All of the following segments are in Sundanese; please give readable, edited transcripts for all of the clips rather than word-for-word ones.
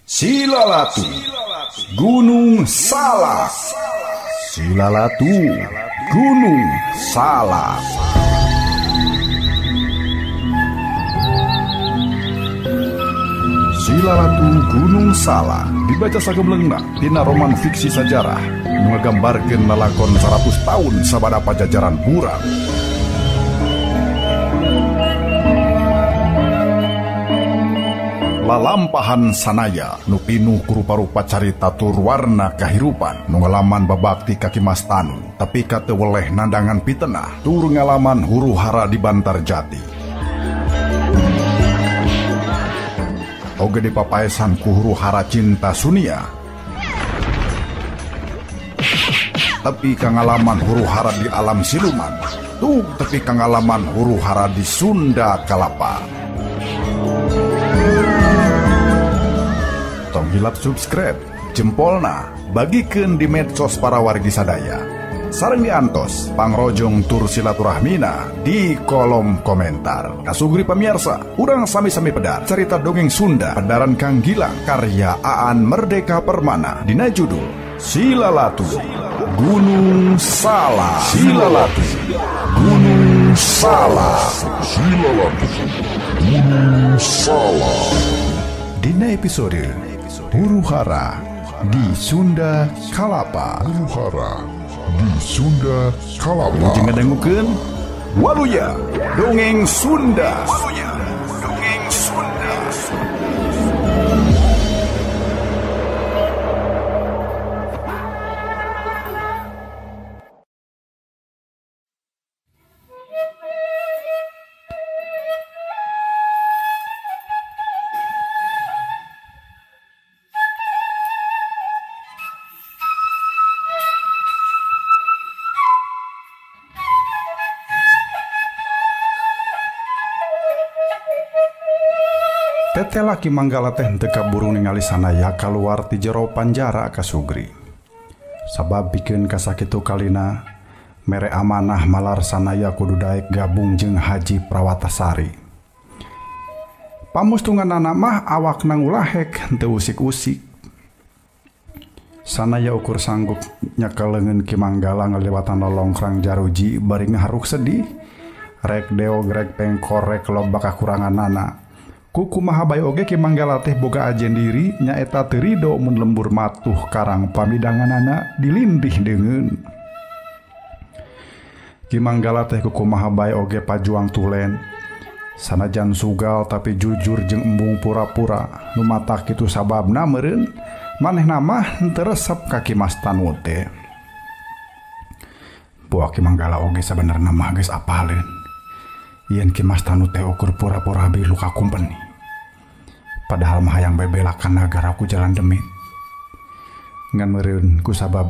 Silalatu Gunung Salak. Silalatu Gunung Salak. Silalatu Gunung Salak dibaca sagemlengna dina roman fiksi sajarah nu ngagambarkeun lalakon 100 tahun sabada pajajaran burang. Lalampahan sanaya nu pinuh ku rupa-rupa carita tur warna kahirupan nu ngalaman babakti ka Ki Mas Tanu tapi ka teu weleh nandangan pitenah tur ngalaman huru hara di Bantarjati. Oge dipapaesan ku huru hara cinta Sunia tapi ka ngalaman huru hara di alam siluman tuh tepi ka ngalaman huru hara di Sunda Kalapa. Tong hilap subscribe, jempolna, bagikeun di medsos para wargi sadaya. Sareng diantos, pangrojong tur silaturahmina di kolom komentar. Kasugri pamirsa, urang sami-sami pedar cerita dongeng Sunda pedaran Kang Gilang karya Aan Merdeka Permana dina judul Silalatu Gunung Salak. Silalatu Gunung Salak. Silalatu Gunung Salak. Dina episode Huru Hara di Sunda Kalapa. Huru Hara di Sunda Kalapa. Jeung ngadangukeun Waluya Dongeng Sunda. Waluya Dongeng Sunda. Teteh Ki Manggala teh henteu kaburu ningali Sanaya kaluar ti jero panjara ka Sugri. Sabab pikeun kasakitu kalina mere amanah malar Sanaya kudu daek gabung jeung Haji Prawatasari. Pamustunganana mah awakna ngulahek henteu usik-usik. Sanaya ukur sanggup nyekel leungeun Ki Manggala ngaliwatan lolongkrang jaruji bari ngaharuk sedih. Rek deog rek pengkor rek loba kakuranganana. Kuku maha bae oge Ki Manggala teh boga ajen diri nyaeta teu rido mun lembur matuh karang pamidanganana dilindih deungeun. Ki Manggala teh kuku maha bae oge pajuang tulen. Sanajan sugal tapi jujur jeung embung pura-pura nu matak kitu sababna meureun manehna mah henteu resep ka Ki Mas Tanu teh. Boa Ki Manggala oge sabenerna mah geus apaleun. Yen Ki Mas Tanu teh ukur pura-pura bilu ka kumpeni. Padahal mah hayang bebelakan nagara ku jalan demit. Ngan meureun ku sabab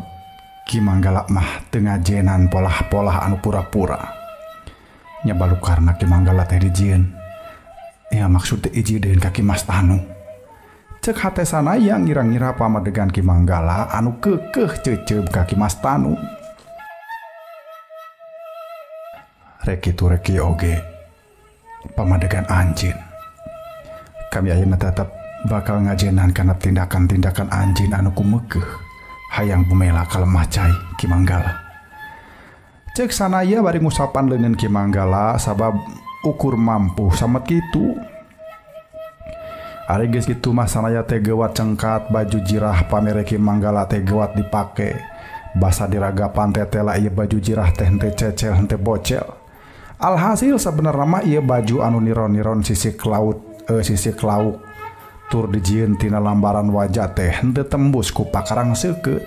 Ki Manggala mah teu ngajenan polah-polah anu pura-pura. Nya balukarna Ki Manggala teh dijieun. Ya maksud teh ijideun ka Ki Mas Tanu. Ceuk hate sanaya ngira-ngira pamadegan Ki Manggala anu keukeuh ceuceub ka Ki Mas Tanu. Reki tu reki oge pamadegan anjin. Kami ayeuna tetep bakal ngajenan kana tindakan-tindakan anjin anu kumekeuh hayang bumela kalemah cai Ki Manggala. Ceuk sanaya bari ngusapan leungeun Ki Manggala sabab ukur mampu samet kitu. Ari geus kitu mah sanaya teh geuwat cengkat baju jirah pamere Ki Manggala teh geuwat dipake. Basa diragapan tetela ieu baju jirah teh henteu cecel henteu bocel. Alhasil sebenarnya mah ieu baju anu niron-niron sisik laut sisik lauk tur dijieun tina lambaran wajah teh henteu tembus ku pakarang seukeut.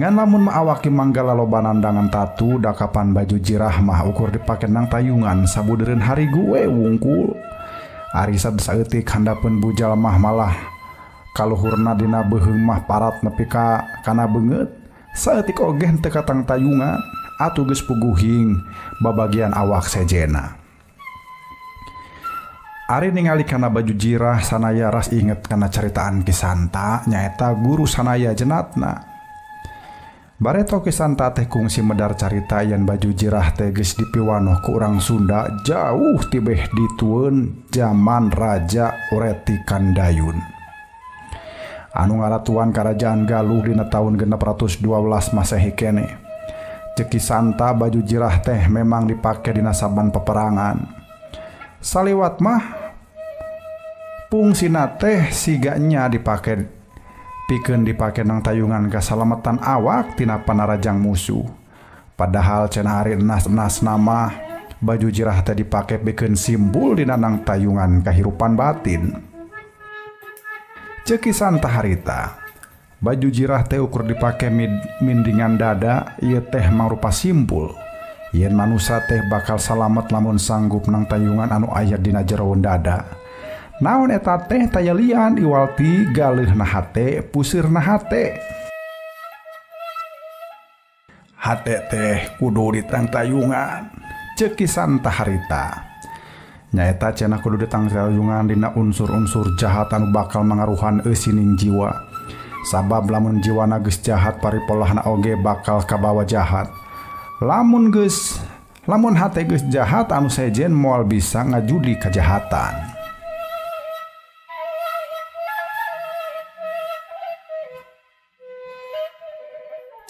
Ngan lamun mah awak Ki Manggala loba nandangan tatu dakapan baju jirah mah ukur dipake nang tayungan sabudeureun hari gue wungkul. Ari saeutik handapeun bujal mah malah kaluhurna dina beuheung mah parat nepi ka kana beungeut. Saeutik oge henteu katang tayungan atuh geus puguhing babagian awak sejena. Ari ningali kana baju jirah sanaya ras inget kana caritaan Ki Santa nyaeta guru sanaya jenatna. Bareto Ki Santa teh kungsi medar carita yen baju jirah teh geus dipiwanoh ku urang Sunda jauh tibeh ditueun jaman Raja Ureti Kandayun. Anu ngaratuan Karajaan Galuh dina tahun 612 Masehi kene. Cek Ki Santa baju jirah teh memang dipake dina saban peperangan. Saliwat mah fungsina teh siganya dipake pikeun dipake nang tayungan kasalamatan awak tina panarajang musuh. Padahal cenah ari enas-enas nama baju jirah teh dipake pikeun simbol dina nang tayungan kahirupan batin. Cek Ki Santa harita, baju jirah teh ukur dipake mindingan dada, ieu teh mangrupa simbol yen manusa teh bakal salamet lamun sanggup nang tayungan anu aya dina jeroan dada. Naon eta teh taya lian iwal ti galeuhna hate, pusirna hate. Hate teh kudu ditangtayungan, cek Ki Santa harita. Nyaeta cenah kudu ditangtayungan dina unsur-unsur jahat anu bakal mangaruhan eusining jiwa. Sabab lamun jiwana geus jahat paripolahna oge bakal kabawa jahat. Lamun hate geus jahat anu sejen moal bisa ngajudi kajahatan.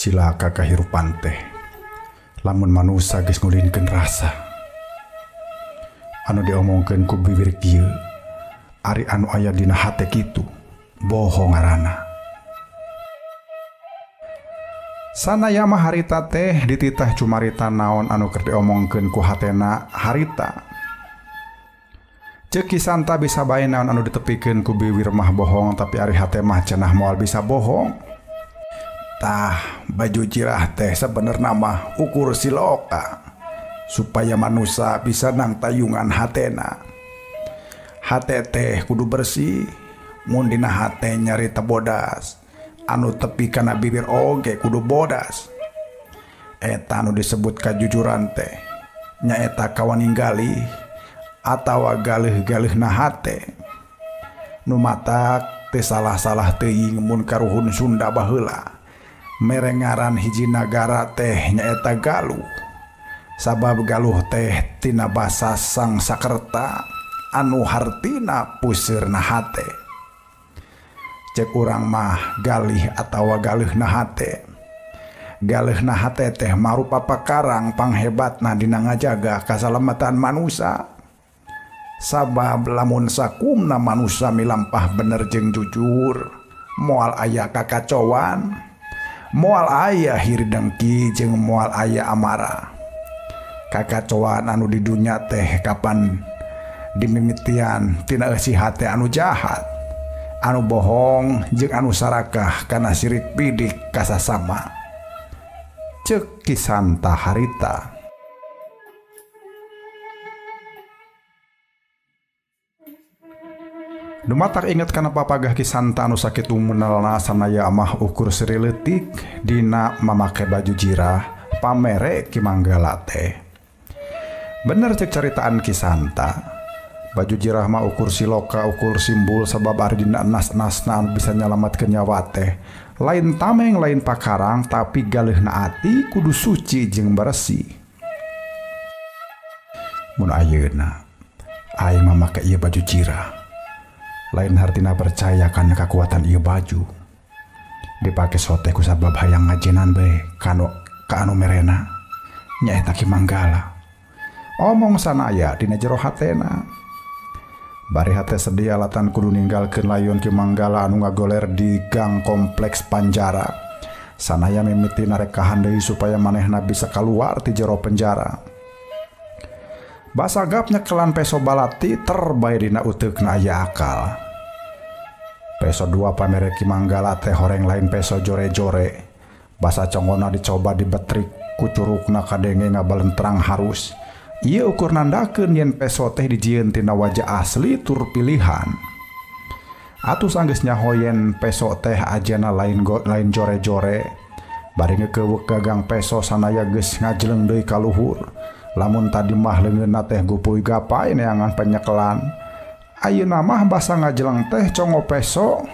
Cilaka kahirupan teh lamun manusa geus ngulinkeun rasa anu diomongkeun ku bibir kieu, ari anu aya dina hate kitu bohong ngaranna. Sanaya mah harita teh dititah cumarita naon anu keur diomongkeun ku hatena harita. Cek Ki Santa bisa bae naon anu ditepikeun ku bibir mah bohong, tapi ari hate mah cenah moal bisa bohong. Tah baju jirah teh sebenerna mah ukur siloka supaya manusa bisa nang tayungan hatena. Hate teh kudu bersih, mun dina hate nyarita bodas, anu tepi kana bibir oge kudu bodas. Eta anu disebut kajujuran teh nyaeta kawaninggali atawa galeuh-galeuhna hate. Nu matak teh salah-salah teuing mun karuhun Sunda baheula mere ngaran hiji nagara teh nyaeta Galuh. Sabab Galuh teh tina basa Sangsakerta anu hartina puseurna hate. Cek urang mah galih atawa galeuhna hate. Galeuhna hate teh marupa pakarang panghebatna dina ngajaga kasalamatan manusa. Sabab lamun sakumna manusa milampah bener jeung jujur, moal aya kakacoan, moal aya hiri dengki jeung moal aya amarah. Kakacoan anu di dunya teh kapan dimimitian tina eusi hate anu jahat, anu bohong jeung anu sarakah kana sirik pidik kasasama. Cek Ki Santa harita. Dumatak inget kana papagah Ki Santa anu sakitu menalna sanaya mah ukur seri leutik dina mamake baju jirah pamere Ki Manggala teh. Bener cek caritaan Ki Santa, baju jirah mah ukur siloka ukur simbol sabab ari dina enas-enasna anu bisa nyalamatkeun nyawa teh. Lain tameng lain pakarang tapi galeuhna ati kudu suci jeung bersih. Mun ayeuna aing mamake ieu baju jirah, lain hartina percaya kana kakuatan ieu baju. Dipake sote ku sabab hayang ngajenan bae kanu ka anu merena nyaeta Ki Manggala. Omong sanaya dina jero hatena. Bari hate sedih alatan kudu ninggalkeun layon Ki Manggala anu ngagoler di gang kompleks panjara. Sanaya mimiti narekahan deui supaya manehna bisa kaluar ti jero penjara. Basagap nyekelan peso balati terbae dina uteukna aya akal. Peso dua pamere Ki Manggala teh horeng lain peso jore-jore. Basa congona dicoba dibetrik kucurukna kadenge ngabalentrang harus. Ieu ukur nandakeun yen peso teh dijieun tina wajah asli tur pilihan. Atuh sanggeus nyaho yen peso teh ajana lain lain jore-jore. Bari ngekeuweuk gagang peso sanaya geus ngajeleng deui ka luhur. Lamun tadi mah leungeunna teh gupuy gapai neangan penyekelan. Ayeuna mah basa ngajeleng teh congo peso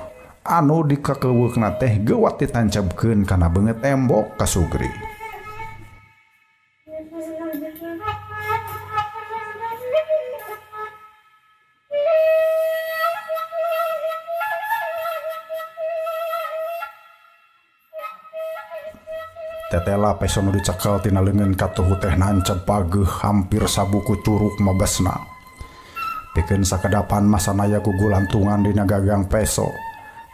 anu dikakeuweukna teh geuwat ditancebkeun kana beungeut tembok kasugri. Tetela peso nu dicekel tina leungeun katuhu teh nancep pageuh hampir sabuku curuk mabesna. Pikeun sakedapan mah Sanaya gugulantungan dina gagang peso.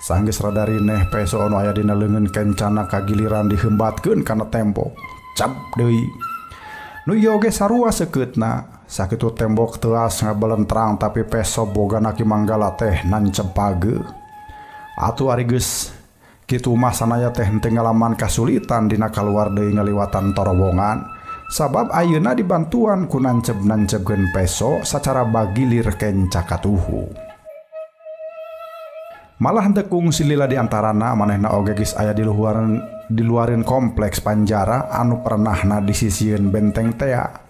Sanggeus rada rineh peso anu aya dina leungeun kencana kagiliran dihembatkeun kana tembok. Cap deui. Nu ieu oge sarua seukeutna. Sakitu tembok teuas ngabelentrang tapi peso bogana Ki Manggala teh nancep pageuh. Atuh ari geus kitu mah Sanaya teh henteu ngalaman kasulitan dina kaluar deui ngaliwatan torowongan. Sabab ayeuna dibantuan ku nancep-nancepkeun peso sacara bagilir kenca katuhu. Malah henteu kungsi lila di antarana manehna oge geus aya di luareun kompleks panjara anu pernahna disisieun benteng tea.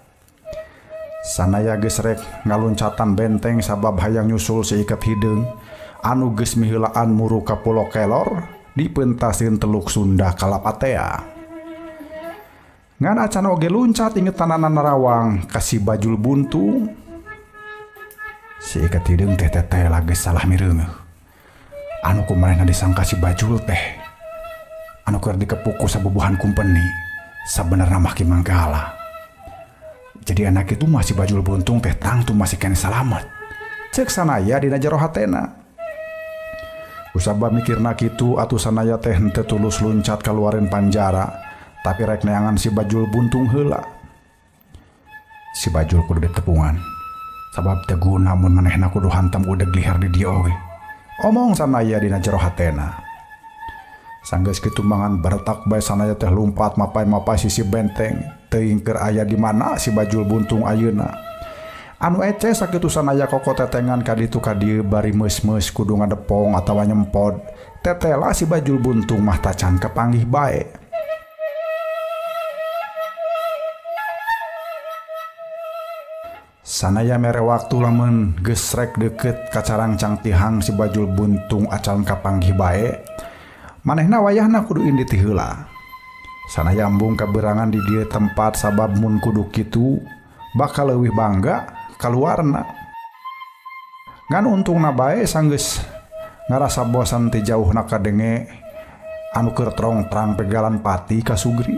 Sanaya geus rek ngaluncatan benteng sabab hayang nyusul si Iket Hideung anu geus miheulaan muru ka Pulo Kelor dipentasieun Teluk Sunda Kalapatea. Ngan acan oge luncat ingetanana nerawang ka si Bajul Buntung. Si Iket Hideung teh tetela geus salah mireungeuh. Anu ku manehna disangka si Bajul teh anu keur dikepuk ku sabubuhan kumpeni sabenerna mah Ki Manggala. Jadi anak itu masih Bajul Buntung teh tangtu masih keneh salamet. Cek Sanaya dina jero hatena. Kusabab mikirna kitu atuh Sanaya teh henteu tulus luncat kaluareun panjara, tapi rek neangan si Bajul Buntung heula. Si Bajul kudu ditepungan. Sabab teu guna mun manehna kudu hantam udeg liher di dieu oge. Omong Sanaya dina jero hatena. Sanggeus kitu mangan beretak bae Sanaya teh lumpat mapai-mapai sisi benteng. Teuing keur aya di mana si Bajul Buntung ayeuna. Anu ece sakitu Sanaya koko tetengan ka ditu ka dieu bari meus-meus kudu ngadepong atawa nyempod. Tetela si Bajul Buntung mah tacan kapanggih bae. Sanaya mere waktu lamun geus rek deukeut ka carangcang tihang si Bajul Buntung acan kapanggih bae. Manehna wayahna kudu indit heula. Sanaya embung kaberangan di dieu tempat sabab mun kudu kitu bakal leuwih bangga kaluarna. Ngan untungna bae sanggeus ngarasa bosan ti jauhna kadenge anu keur trong-trang pegalan pati ka Sugri.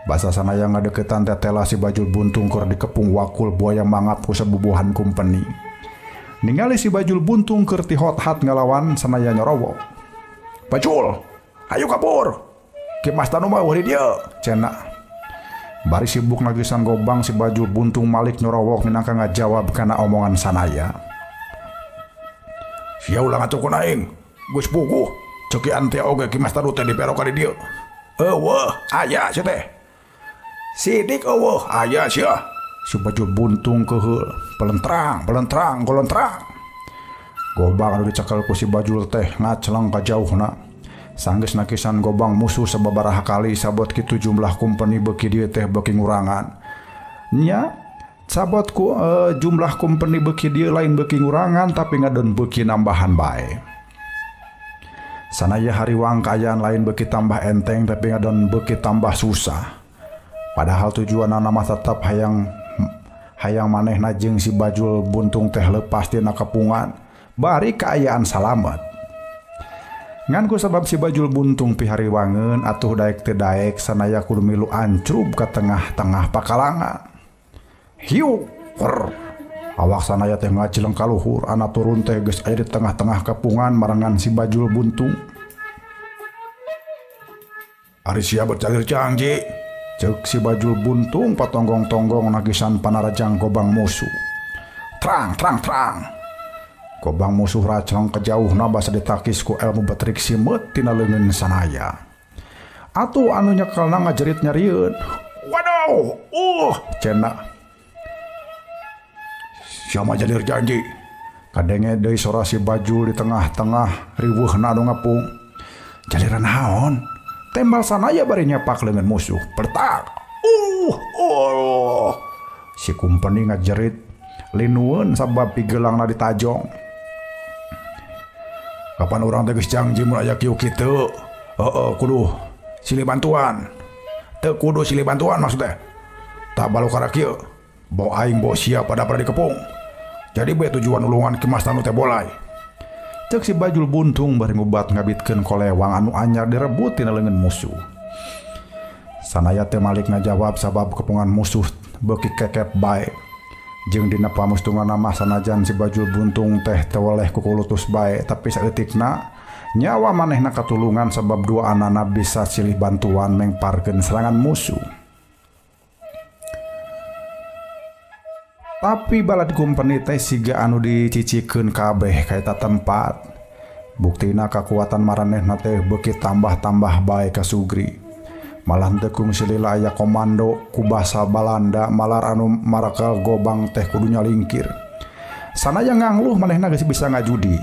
Basa Sanaya ngadeukeutan tetela si Bajul Buntung keur dikepung wakul buaya mangap ku sabubuhan kumpeni. Ningali si Bajul Buntung keur tihot-hat ngalawan Sanaya nyorowok. "Bajul, ayo kabur. Ki Mas Tanu mah eueuh di dieu," cenah. Bari sibuk nagisan gobang si Bajul Buntung malik nyorowok minangka ngajawab kana omongan Sanaya. "Sia ulah ngacukun aing, geus puguh. Ceuk ki ante oge Ki Mas Tanu teh dipero ka di dieu." "Eueuh, aya sia teh." "Sidik eueuh, aya sia." Si Bajul Buntung keuheul, pelentrang, pelentrang, golentrang. Gobang anu dicekel ku si Bajul teh ngaceleng ka jauhna. Sanggeus nakisan gobang musuh sababaraha kali sabot kitu jumlah kumpeni beuki dieu teh beuki ngurangan. Nya sabot ku jumlah kumpeni beuki dieu lain beuki ngurangan tapi ngadon beuki nambahan bae. Sanaya hariwang kaayaan lain beuki tambah enteng tapi ngadon beuki tambah susah. Padahal tujuanana mah tetep hayang manehna jeung si Bajul Buntung teh leupas tina kepungan bari kaayaan salamet. Ngan ku sabab si Bajul Buntung pihariwangeun atuh daek teu daek Sanaya kudu milu ancrub ka tengah-tengah pakalangan. Hiu wer. Awak Sanaya teh ngajleng ka luhur, ana turun teh geus aya di tengah-tengah kepungan marengan si Bajul Buntung. "Ari sia bercalir jangji," ceuk si Bajul Buntung patonggong-tonggong nagisan panarajang gobang musuh. Trang trang trang. Gobang musuh racleng kejauhna basa ditakis ku elmu betrik simeut tina leungeun Sanaya. Atuh anu nyekelna ngajerit nyarieun. "Waduh, cenah. Sia mah jalir janji." Kadenge deui sora si Bajul di tengah-tengah riweuhna anu ngepung. "Jaliran naon?" Tembal Sanaya bari nyepak leungeun musuh. Pertak. Si kumpeni ngajerit linueun sabab pigelangna ditajong. "Kapan urang teh geus janji mun aya kieu kitu? Heeh, kudu silih bantuan. Teu kudu silih bantuan maksud teh. Tak balukara kieu. Bo aing bo sia pada dikepung. Jadi bae tujuan ulungan Ki Mas Tanu teh bolai." Ceuk si Bajul Buntung bari ngubat ngabitkeun kolewang anu anyar direbut tina leungeun musuh. Sanaya teu malik ngajawab sabab kepungan musuh beuki kekep bae. Jeung dina pamustunganna mah sanajan si Bajul Buntung teh teu weleh kukulutus bae, tapi saeutikna nyawa manehna katulungan sabab dua anana bisa silih bantuan mengparkeun serangan musuh. Tapi balad kumpeni teh siga anu dicicikeun kabeh ka eta tempat. Buktina kakuatan maranehna teh beuki tambah-tambah bae ka Sugri. Malah teu kungsi lila aya komando ku basa Balanda malar anu marakal gobang teh kudu nyalingkir. Sanaya ngangluh manehna geus bisa ngajudi.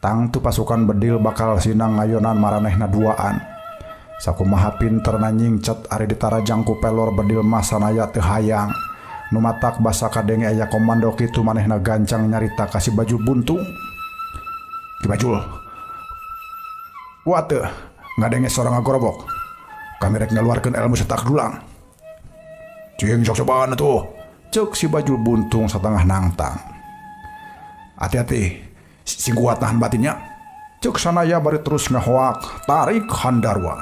Tangtu pasukan bedil bakal sinang ngayonan maranehna duaan. Sakumaha pinterna nyingcet ari ditarajang ku pelor bedil mah sanaya teu hayang. Nu matak basa kadenge aya komando kitu manehna gancang nyarita ka si Bajul Buntung. Ki Bajul, kuat teu ngadenge sora ngagorobok. Kami rek ngaluarkeun ilmu setak dulang. Cing sok cobaan atuh, ceuk si Bajul Buntung satengah nangtang. Hati-hati, sing kuat nahan batinnya. Ceuk sanaya bari terus ngahoak tarik handarwan.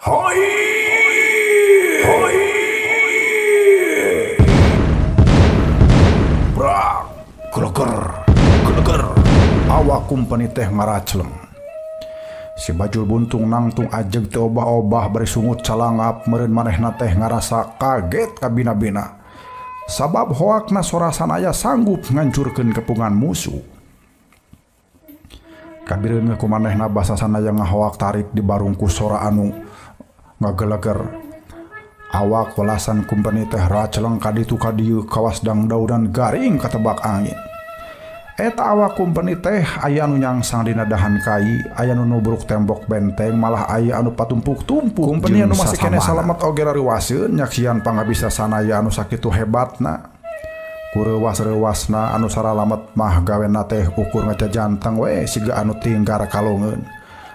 Hoi! Hoi! Brak! Geleger! Geleger! Awak kumpeni teh ngaracleng. Si Bajul Buntung nangtung ajeg teu obah-obah bari sungut calangap meureun manehna teh ngarasa kaget kabina-bina. Sabab hoakna sora sanaya sanggup ngancurkeun kepungan musuh. Kabireun ku manehna basa sanaya ngahoak tarik di barung ku sora anu ngageleger. Awak welasan kumpeni teh raceleng kaditu kadieu kawas dangdaudan garing katebak angin. Eta awak kumpeni teh aya anu nyangsang dina dahan kai, aya anu nubruk tembok benteng, malah aya anu patumpuk-tumpuk. Kumpeni anu masih keneh salamet oge rariwaseun nyaksian pangabisa sanaya anu sakitu hebatna. Kureuwas-reuwasna anu saralamet mah gawena teh ukur ngajajanteng we siga anu tinggar kalongeun.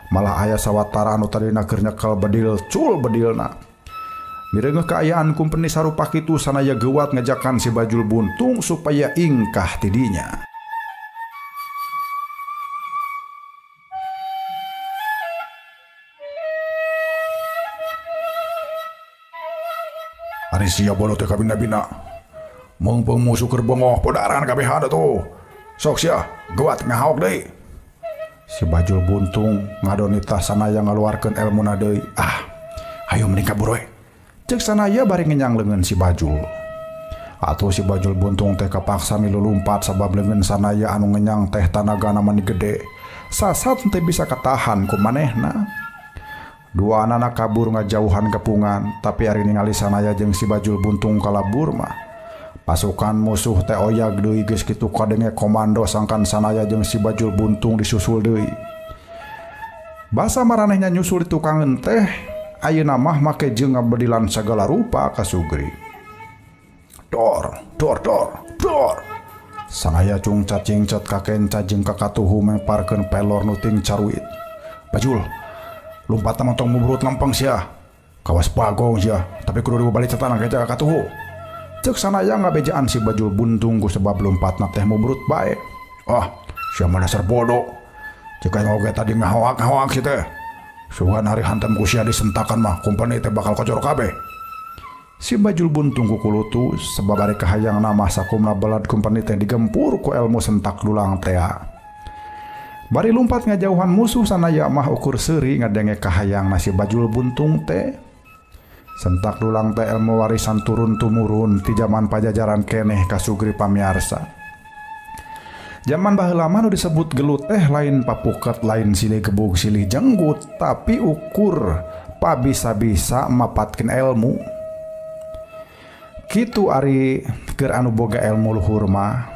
Malah aya sawatara anu tadina keur nyekel bedil cul bedilna. Mireungeuh kaayaan kumpeni sarupa kitu sanaya geuwat ngajakan si Bajul Buntung supaya ingkah tidinya. Ari sia bodoh teh kabina-bina. Meungpeung musuh keur bongoh podaran kabehan atuh. Sok sia geuwat ngahaok deui. Si Bajul Buntung ngadonita sanaya ngaluarkeun elmuna deui. Ah, hayu mending kabur we. Ceuk sanaya bari ngenyang leungeun si Bajul. Atuh si Bajul Buntung teh kapaksa milu lumpat sabab leungeun sanaya anu ngenyang teh tanagana mani gede. Sasat teh bisa katahan ku manehna. Dua anak kabur ngajauhan kepungan, tapi ari ningali sanaya jeung si Bajul Buntung kalabur mah. Pasukan musuh teh oyag deui geus kitu kadenge komando sangkan sanaya jeung si Bajul Buntung disusul deui. Basa maranehna nyusul di tukangeun teh, ayeuna mah make jeung ngabedilan sagala rupa ka Sugri. Dor, dor, dor, dor. Sanaya cungcat cingcat kakenca jeung kakatuhu mengparkeun pelor nu ting caruit. Bajul, lumpat mah tong mubrut lempeng sia. Kawas bagong sia, tapi kudu dibalik cetanang keja katuhu. Ceuk sanaya ngabejaan si Bajul Buntung ku sebab lompatna teh mubrut bae. Ah, sia mah dasar bodoh. Ceuk aing oge tadi ngahoak-ngahoak si teh. Sugan hari hantam ku sia disentakan mah kumpeni teh bakal kocor kabeh. Si Bajul Buntung kukulutus sebab ari kahayangna mah sakumna balad kumpeni teh digempur ku ilmu sentak dulang tea. Bari lumpat ngajauhan musuh sanaya mah ukur seuri ngadenge kahayang si Bajul Buntung teh. Sentak dulang teh ilmu warisan turun tumurun ti jaman Pajajaran keneh ka Sugri pamiarsa. Jaman baheula mah nu disebut gelut teh lain papuket, lain silih gebug silih jenggut, tapi ukur pabisa-bisa mapatkeun ilmu. Kitu ari keur anu boga ilmu luhur mah.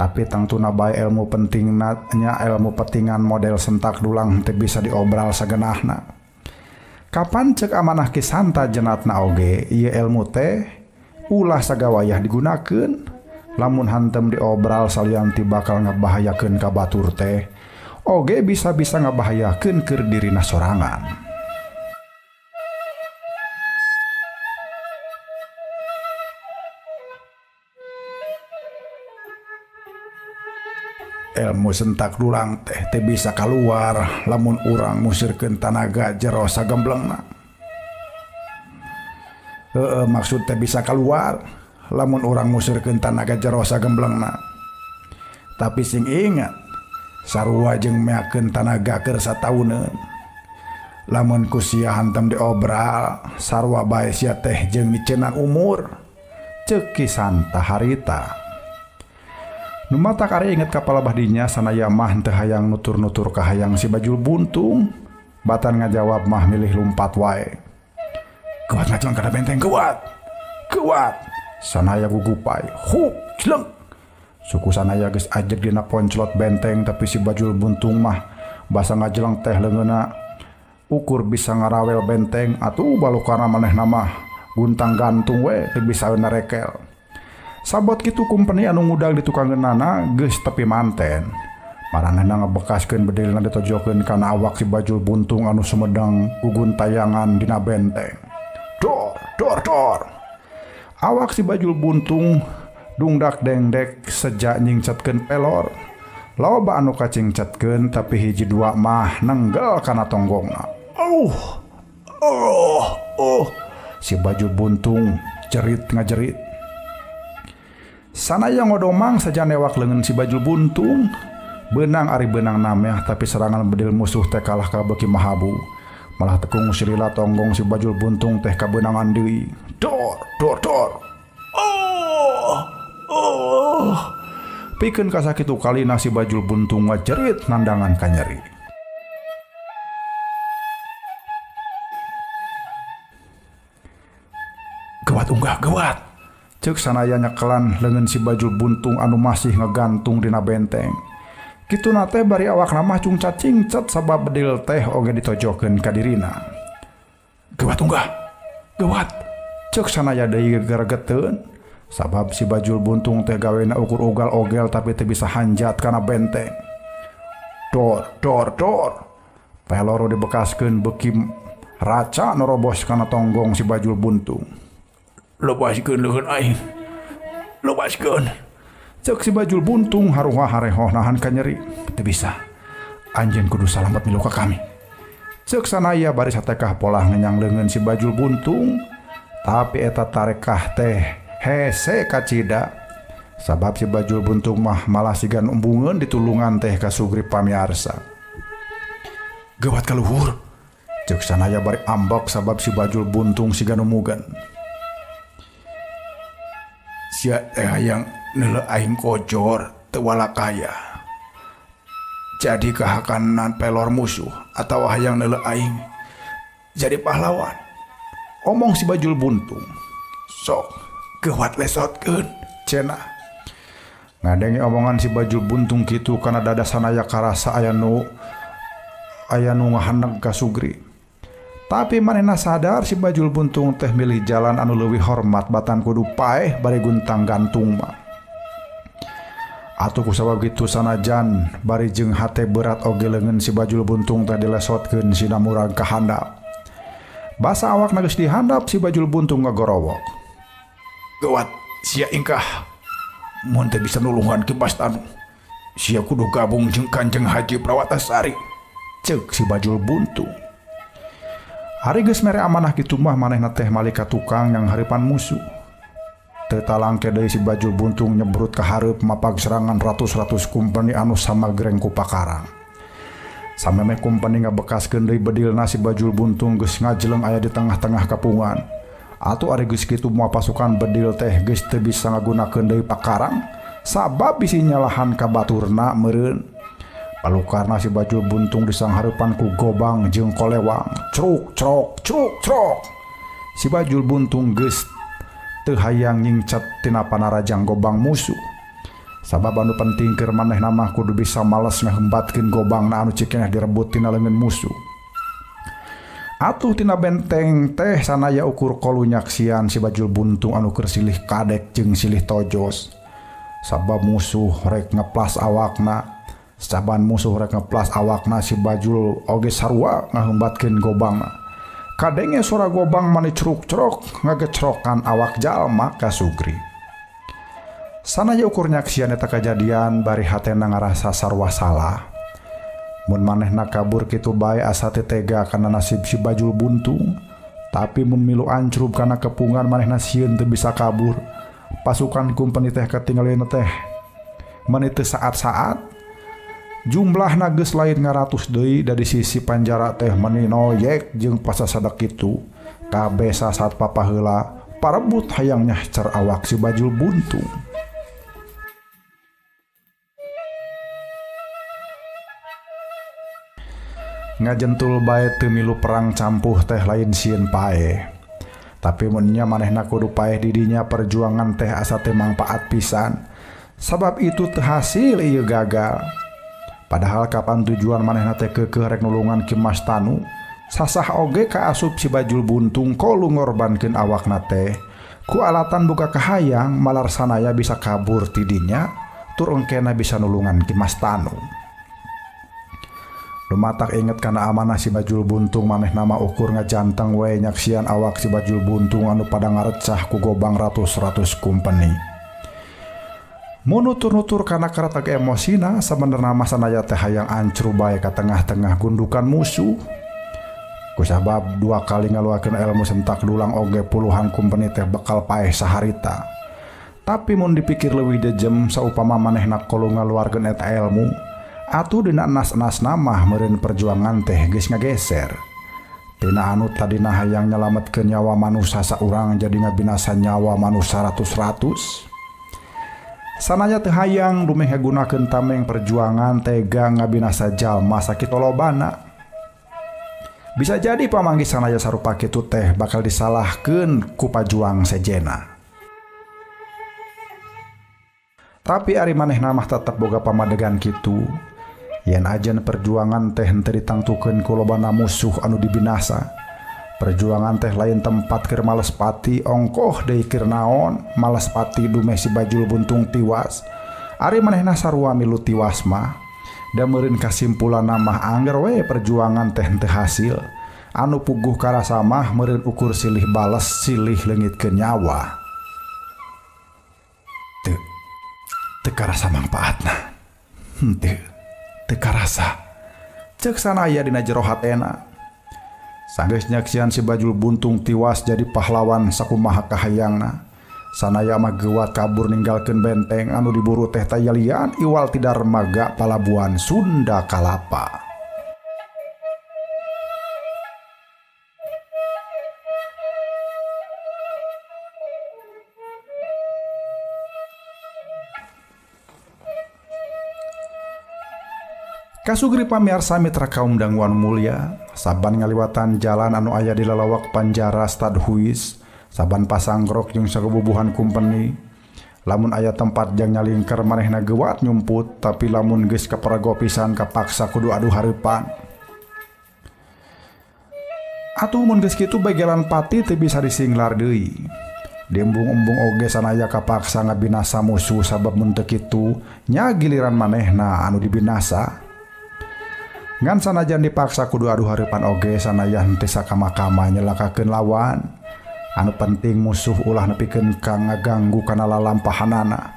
Tapi tangtuna bae ilmu pentingna nya ilmu petingan model sentak dulang teu bisa diobral sagenahna. Kapan cek amanah Ki Santa jenatna oge ieu ilmu teh ulah sagawayah digunakeun, lamun hantem diobral salianti bakal ngabahayakeun ka batur teh oge bisa-bisa ngabahayakeun keur dirina sorangan. Ilmu sentak dulang teh teu bisa kaluar lamun urang musirkeun tanaga jero sagemblengna. Heeh, maksud teh bisa keluar lamun urang ngusirkeun tanaga jero sagemblengna. Tapi sing ingat, sarua jeung meakeun tanaga keur satauneun. Lamun ku sia hantem diobral, sarua bae sia teh jeung micenan umur. Ceuk Ki Santa harita. Nu matak ari inget ka palabah dinya sanaya mah teu hayang nutur-nutur ka hayang si Bajul Buntung. Batan ngajawab mah milih lumpat wae. Kuat ngacung kana benteng, kuat. Kuat. Sanaya gugupai. Hup, jleng. Suku sanaya geus ajeg dina ponclot benteng tapi si Bajul Buntung mah basa ngajeleng teh leungeunna ukur bisa ngarawel benteng atuh balukana manehna mah guntang gantung we teu bisa narekel. Sabot kitu kumpeni anu ngudag di tukangeunana geus tepi manten. Maranehna ngabekaskeun bedilna ditojokeun kana awak si Bajul Buntung anu sumedang guguntayangan dina benteng. Dor dor dor. Awak si Bajul Buntung dungdak dengdek sejak nyingcetkeun pelor. Loba anu kacingcetkeun tapi hiji dua mah nenggel kana tonggongna. Oh, oh, oh. Si Bajul Buntung jerit ngajerit. Sanaya ngodomang saja newak leungeun si Bajul Buntung. Benang ari benang nameh tapi serangan bedil musuh teh kalah ka beuki mahabu. Malah tekung silila tonggong si Bajul Buntung teh kabeunangan deui. Dor dor dor. Oh, oh. Pikeun kasakitu kalina si Bajul Buntung ngajerit nandangan kanyeri. Gawat unggah gawat. Ceuk sanaya nyekelan leungeun si Bajul Buntung anu masih ngegantung dina benteng. Kituna teh bari awakna mah cungcat-cingcat sabab bedil teh oge ditojokeun ka dirina. Gawat unggah. Gawat. Ceuk sanaya deui geregeteun sabab si Bajul Buntung teh gawena ukur ugal-ogel tapi teu bisa hanjat kana benteng. Dor dor dor. Peloro dibekaskeun beuki raca norobos kana tonggong si Bajul Buntung. Lepaskeun leungeun aing. Lepaskeun. Ceuk si Bajul Buntung haruha harehoh nahan kanyeri. Teu bisa. Anjeun kudu salamet milu ka kami. Ceuk sanaya bari satekah polah ngenyang leungeun si Bajul Buntung. Tapi eta tarekah teh hese kacida. Sabab si Bajul Buntung mah malah sigan embungeun ditulungan teh ka Sugri pamiarsa. Gawat kaluhur. Ceuk sanaya bari ambek sabab si Bajul Buntung sigan umugan. Sia teh hayang neuleuh aing kojor teu walakaya. Jadi kahakanan pelor musuh atawa hayang neuleuh aing jadi pahlawan. Omong si Bajul Buntung. Sok geuwat lesotkeun cenah. Ngadenge omongan si Bajul Buntung kitu kana dada sanaya karasa aya nu ngahaneg ka Sugri. Tapi manehna sadar si Bajul Buntung teh milih jalan anu leuwih hormat batan kudu paeh bari guntang gantung mah. Atuh kusabab kitu sanajan bari jeung hate berat oge leungeun si Bajul Buntung teh dilesotkeun sina murag ka handap. Basa awakna geus dihandap si Bajul Buntung ngagorowok. Gawat sia ingkah mun teu bisa nulungan Ki Bastanu. Sia kudu gabung jeung Kanjeng Haji Prawatasari. Ceuk si Bajul Buntung. Ari geus mere amanah kitu mah manehna teh malika tukang yang haripan musuh. Teu talangke deui si Bajul Buntung nyebrut ka hareup mapag serangan ratus-ratus kumpeni anu samagreng ku pakarang. Samemeh kumpeni ngabekaskeun deui bedilna si Bajul Buntung geus ngajeleng aya di tengah-tengah kapungan. Atuh ari geus kitu moal pasukan bedil teh geus teu bisa ngagunakeun deui pakarang sabab bisi nyalahan ka baturna meureun. Palukarna si Bajul Buntung disanghareupan ku gobang jeung kolewang. Cruk crok cruk crok. Si Bajul Buntung geus teu hayang nyingcat tina panarajang gobang musuh. Sabab anu penting keur manehna mah kudu bisa males ngahembatkeun gobangna anu cikeneh direbut tina leungeun musuh. Atuh tina benteng teh sanaya ukur kolu nyaksian si Bajul Buntung anu keur silih kadek jeung silih tojos. Sabab musuh rek ngeplas awakna. Saban musuh rek ngeplas awakna si Bajul oge sarua ngahembatkeun gobangna. Kadenge suara gobang mani cruk-crok ngagecrokan awak jalma ka Sugri. Sanaya ukur nyaksian eta kajadian bari hatena ngarasa sarua salah. Mun manehna kabur kitu bae asa teu tega kana nasib si Bajul Buntung. Tapi mun milu ancrub kana kepungan manehna sieun teu bisa kabur. Pasukan kumpeni teh katinggalina teh meni teu saat-saat. Jumlahna geus lain ngaratus deui dari sisi panjara teh meni noyek jeung pasasadak kitu. Kabeh sasat papaheula parebut hayang nyahcer awak si Bajul Buntung. Ngajentul bae teu milu perang campuh teh lain sieun paeh. Tapi mun nya manehna kudu paeh di dinya perjuangan teh asa teu mangpaat pisan. Sabab itu teu hasil ieu gagal. Padahal kapan tujuan manehna teh keukeuh rek nulungan Ki Mas Tanu, sasah oge kaasup si Bajul Buntung kolu ngorbankeun awakna teh. Ku alatan buka kahayang malar sanaya bisa kabur ti dinya tur engkena bisa nulungan Ki Mas Tanu. Lumatak inget kana amanah si Bajul Buntung manehna mah ukur ngajanteng we nyaksian awak si Bajul Buntung anu pada ngarecah ku gobang ratus-ratus kumpeni. Munutur-nutur kana karateg emosina sabenerna mah sanaya teh hayang ancru bae ka tengah-tengah gundukan musuh. Kusabab dua kali ngaluarkeun ilmu sentak dulang oge puluhan kumpeni teh bakal paeh saharita. Tapi mun dipikir leuwih dejem saupama manehna kolu ngaluarkeun eta ilmu, atuh dina enas-enas mah meureun perjuangan teh geus ngageser. Tina anu tadina hayang nyalametkeun nyawa manusa saurang jadi ngabinasa nyawa manusa ratus-ratus. Sanaya teu hayang dumeh ngagunakeun tameng perjuangan tega ngabinasa jalma sakitu lobana. Bisa jadi pamanggih sanaya sarupa kitu teh bakal disalahkeun ku pajuang sejena. Tapi ari manehna mah tetep boga pamadegan kitu. Yen ajen perjuangan teh henteu ditangtukeun ku lobana musuh anu dibinasa. Perjuangan teh lain tempat keur males pati ongkoh deui keur naon, males pati dumeh si Bajul Buntung tiwas. Ari manehna sarua milu tiwas mah. Da meureun kasimpulanna mah angger we perjuangan teh henteu hasil. Anu puguh karasa mah meureun ukur silih bales silih leungitkeun nyawa. Teu teu karasa mangpaatna. Henteu teu karasa. Ceuk sanaya dina jero hatena. Sanggeus nyaksian si Bajul Buntung tiwas jadi pahlawan sakumaha kahayangna. Sanaya mah geuwat kabur ninggalkeun benteng anu diburu teh tayalian iwal ti darmaga palabuhan Sunda Kalapa. Kasugri pamiarsa mitra kaum danguan mulia, saban ngaliwatan jalan anu aya di lalawak panjara Stadhuis, saban pasangrok jeung sagebubuhan kumpeni. Lamun aya tempat jang nyalingker manehna geuwat nyumput, tapi lamun geus kaparago pisan kapaksa kudu adu hareupan. Atuh mun geus kitu bagelan pati teu bisa disinglar deui. Diembung-embung oge sanaya kapaksa ngabinasa musuh sabab mun teu kitu nya giliran manehna anu dibinasa. Ngan sanajan dipaksa kudu adu hareupan oge sanaya henteu sakama-kama nyelakakeun lawan. Anu penting musuh ulah nepikeun ka ngaganggu kana lalampahanana.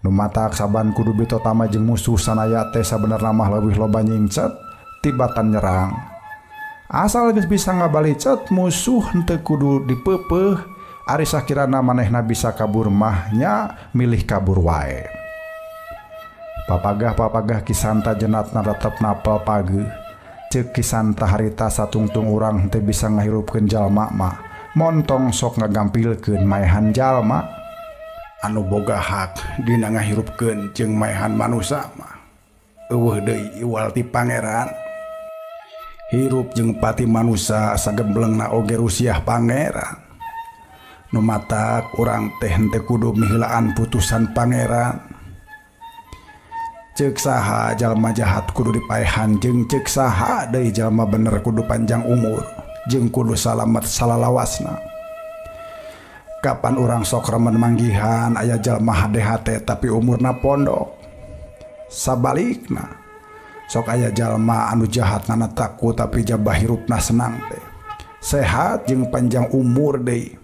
Nu matak saban kudu bitotama jeung musuh sanaya teh sabenerna mah leuwih loba nyingcet tibatan nyerang. Asal geus bisa ngabalicet musuh henteu kudu dipeupeuh, ari sakirana manehna bisa kabur mah nya milih kabur wae. Papagah-papagah Kisanta jenatna tetep napel pageuh. Ceuk Kisanta harita satungtung urang teu bisa ngahirupkeun jalma mah, montong sok ngagampilkeun maehan jalma. Anu boga hak dina ngahirupkeun jeung maehan manusa mah eueuh deui iwal ti pangeran. Hirup jeung pati manusa sagemblengna oge rusiah pangeran. Nu matak urang teh henteu kudu miheulaan putusan pangeran. Ceuk saha jalma jahat kudu dipaehan jeung ceuk saha deui jalma bener kudu panjang umur jeung kudu salamet salalawasna. Kapan urang sok remen manggihan aya jalma hade-hate tapi umurna pondok. Sabalikna sok aya jalma anu jahat nana takut tapi jabah hirupna senang teh. Sehat jeung panjang umur deui.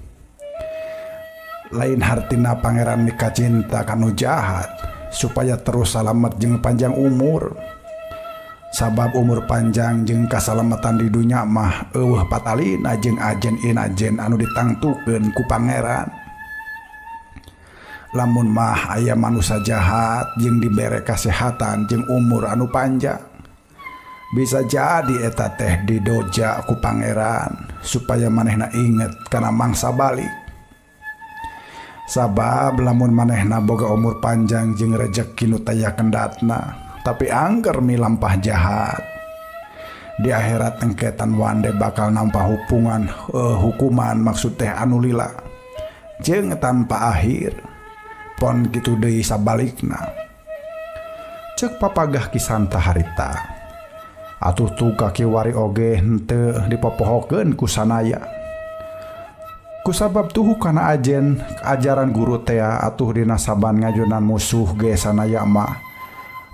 Lain hartina pangeran mika cinta kanu jahat supaya terus salamet jeung panjang umur. Sabab umur panjang jeung kasalamatan di dunya mah eueuh patalina jeung ajen inajen anu ditangtukeun ku pangeran. Lamun mah aya manusia jahat jeung dibere kasehatan jeung umur anu panjang, bisa jadi eta teh didoja ku pangeran supaya manehna inget kana mangsa balik. Sabab lamun manehna boga umur panjang jeung rejeki nu taya kendatna, tapi angger milampah jahat, di akhirat engketan wande bakal nampa hukuman maksud teh anu lila jeung tanpa akhir. Pon kitu deui sabalikna. Cek papagah Kisanta harita. Atuh tu kakiwari oge henteu dipopohokeun ku sanaya. Kusabab tuhu kana ajen ajaran guru tea atuh dina saban ngajunan musuh ge sanaya mah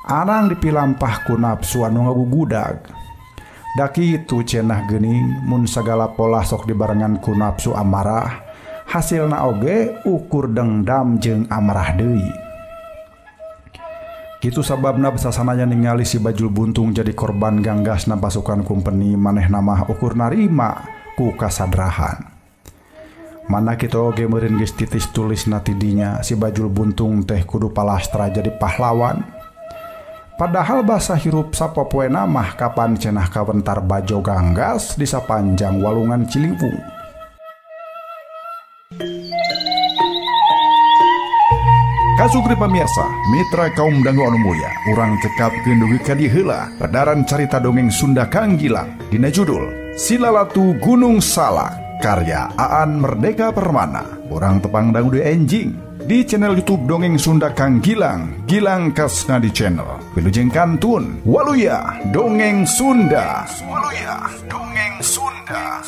arang dipilampah ku nafsu anu ngagugudag. Da kitu cenah geuning mun sagala polah sok dibarengan ku nafsu amarah, hasilna oge ukur dendam jeung amarah deui. Kitu sababna sasanaya ningali si Bajul Buntung jadi korban ganggasna pasukan kumpeni, manehna mah ukur narima ku kasadrahan. Mana kitu oge meureun geus titis tulisna ti dinya si Bajul Buntung teh kudu palastra jadi pahlawan. Padahal basa hirup sapopoena mah kapan cenah kawentar bajo ganggas di sapanjang walungan Ciliwung. Kasukri pamirsa, mitra kaum dangu anu mulya, urang cekapkeun dugi ka dieu heula pedaran carita dongeng Sunda Kang Gilang dina judul Silalatu Gunung Salak karya Aan Merdeka Permana. Urang tepang dangu deui enjing di channel YouTube Dongeng Sunda Kang Gilang, Gilang Kasna di channel. Wilujeng kantun, waluya Dongeng Sunda. Waluya Dongeng Sunda.